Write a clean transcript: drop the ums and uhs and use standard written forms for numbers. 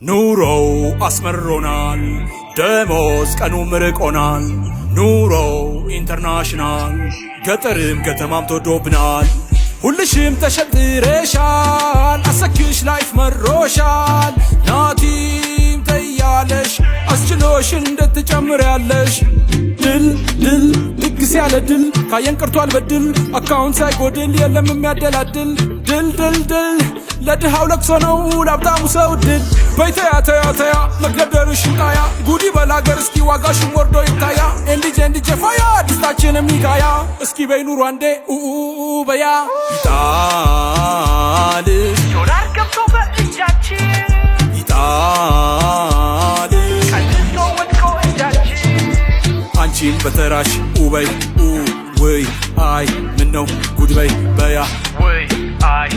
ኑሮው አስመሮናል፣ ደሞዝ ቀኑ ምርቆናል። ኑሮው international፣ ገጠርም ከተማም ተወዶብናል። ሁልሽም ተሸጥረሻል፣ አሰክሽ life መሮሻል። ናቲም ተያለሽ አስችሎሽ እንድትጨምሪያለሽ። ድል ድል ድግስ ያለ ድል ካየን ቀርቷል በድል፣ account ሳይጎድል የለም የሚያደላድል። ድል ድል ድል ለድሃው ለቅሶ ነው፣ ለሀብታሙ ሰው ድል። በይተያ ተያ ተያ መግደርደርሽን ጣያ፣ ጉዲ በላገር እስኪ ዋጋሽም ወርዶ ይታያ። ኤንዲጄ እንዲጄ ፋያ ድስታችንም ይጋያ፣ እስኪ በይ ኑሮ አንዴ ኡኡ በያ ይጣልሽ። ዶላር ገብቶ በእጃችን። ይጣልሽ። ቀንሶ ወድቆ እጃችን። አንቺም በተራሽ ኡበይ ኡ ውይ አይ ምነው ጉድበይ በያ። ውይ አይ።